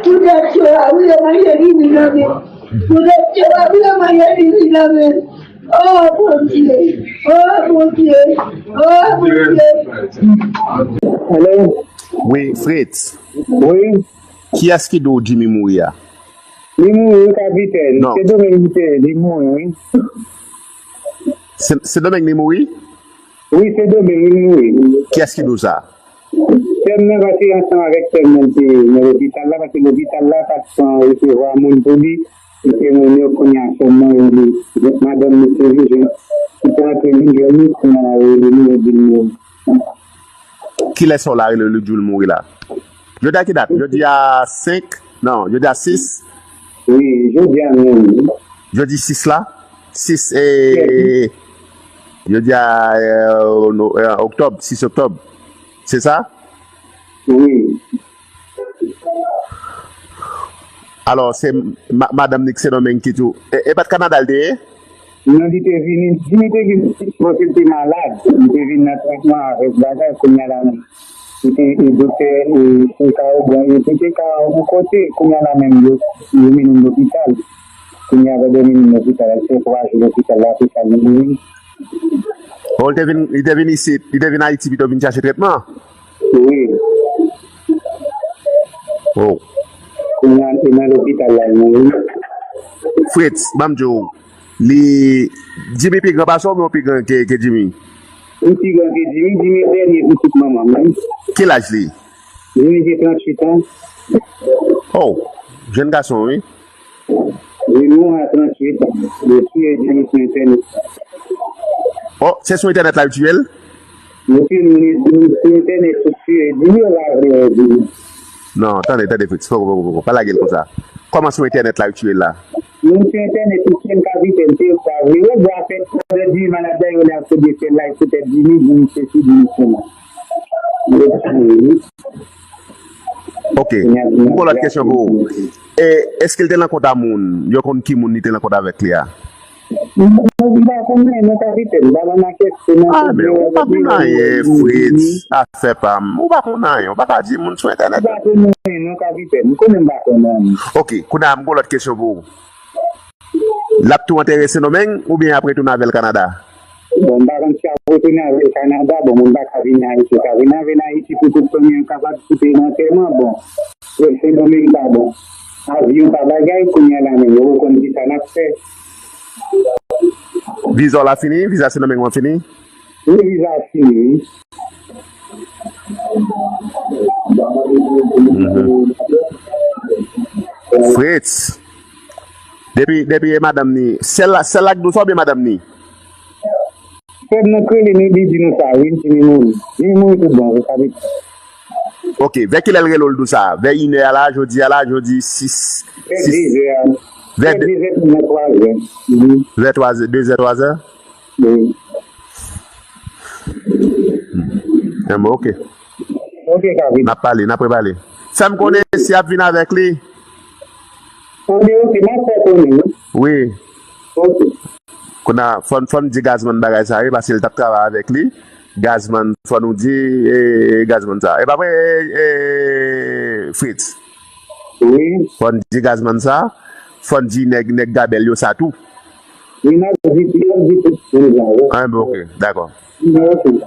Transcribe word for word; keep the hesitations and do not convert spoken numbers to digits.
Poutèt yo a, wi, yo manje diri nan men. Poutèt yo a, wi, yo manje diri nan men. Oh, Bondye! Oh, Bondye! Oh, Bondye! Alo? Wi, Fritz. Wi. Kiyès ki di w Jimmy mouri a? Li mouri, wi, kapitèn. Non. Se Domeng li te, li mouri, wi. Se, se Domeng li mouri? Wi, se Domeng li mouri. Kiyès ki di w sa? Sè m nan pase ansanm avèk sè m nan te nan lopital la, paske lopital la pa t pran resevwa moun pou li. Li te mouri kounye a sè m nan rele madanm li te vin jwenn, ki te antre vin jwenn li, kounye a la rele li, yo di l mouri. Kilè sè w la rele w, li di w l mouri la? Jodi a ki dat? Jodi a senk? Non, jodi a sis. Wi, jodi a menm. Jodi sis la? Sis, e, jodi a, e, no-, e, oktòb, sis oktòb. Se sa? Wi. Alò, se ma-, madanm Nick Sendomeng ki tou. E, e pa t Kanada l te ye? Non, li te vini, Jimmy te vin, paske l te malad. Li te vin nan tretman avèk bagay, kounye a la menm. Li te, e, doktè, e, te ka, bon, e, te, te ka yon kote, kounye a la menm, yo, yo mennen l lopital. Kounye a, yo mennen l lopital, l fè twa jou lopital la, apre sa, li mouri. Oh, li te vin, li te vin isit, li te vin Ayiti pito vin chache tretman? Wi. Oh. Kounye a, li nan lopital la, li mouri. Fritz, ban m di w, li, Jimmy pi gran pase w oubyen w pi gran ke, ke Jimmy? Li pi gran ke Jimmy, Jimmy dènye pitit manman m, wi. Ki laj li? Jimmy gen tranntuit an. Oh, jèn gason, wi. Jimmy a tranntuit an. Yo tiye Jimmy sou entènèt. Oh, se sou entènèt la yo tiye l? Yo tiye l sou entènèt, yo tiye Jimmy, yo pa vle wè Jimmy. Non, tande, tande, Fritz. Poko, poko, poko. Pa lage l konsa. Kòman sou entènèt la yo tiye l la? Moun sou entènèt, yo tiye l kapitèn, se yo pa vle wè, bon, afè, pandan Jimmy malad la, yo la ap fè de fè live sou tèt Jimmy, Jimmy sesi, Jimmy sela. Yo tiye l, wi. Ok. M gon lòt kesyon pou ou. E, èske l te nan kont a moun? Yo konn ki moun li te nan kont avèk li a? M pa konn anyen non, kapitèn. M pa nan makèt, se nan... Ah, men ou pa konn anyen, Fritz. Afè pa m. Ou pa konn anyen. Ou pa ka di moun sou entènèt. M pa konn anyen non, kapitèn. M konnen m pa konn anyen. Ok, kounye a, m gon lòt kesyon pou ou. L ap tou antere Sendomeng oubyen y ap retounen avè l Kanada? Bon, m pa konn si y ap retounen avè l Kanada. Bon, moun pa ka vin Ayiti, yo ka vin avè l Ayiti pou tout fanmi an kapab site nan antèman. Bon, Sendomeng pa bon. Avyon pa bagay, kounye a la menm, yo konn ki sa n ap fè. Viza w la fini? Viza Sendomeng ou an fini? Wi, viza a fini, wi. Mhm. Fritz. Depi, depi e madanm ni. Sèl la, sèl la k di w sa oubyen madanm ni? Sè m nan k rele nou, li di nou sa, wi, li di nou mouri. Li mouri tout bon, wi, sa vle di. Ok, vè kilè l rele w, l di w sa? Vè inè a la, jodi a la, jodi sis, vè sis, dezè a. Vè vè de dezè, vè twa zè. Mhm. Vè twa zè, dezè, twa zè? Wi. Enben, ok. Ok, Kavi. N ap pale, n ap repale. Fè m konnen si y ap vin avèk li. Ok, ok, m ap fè konnen, wi. Wi. Ok. Kounye a, fò n, fò n di Gazman bagay sa, wi, paske l t ap travay avèk li. Gazman, fò nou di, e, Gazman sa. E pa vre, e, e, Fritz? Wi. Fò n di Gazman sa. Fò n di nèg, nèg Gabèl yo sa tou. Wi, n ap di, n ap di tout moun sa, wi. Ah, bon, ok, dakò. Ok.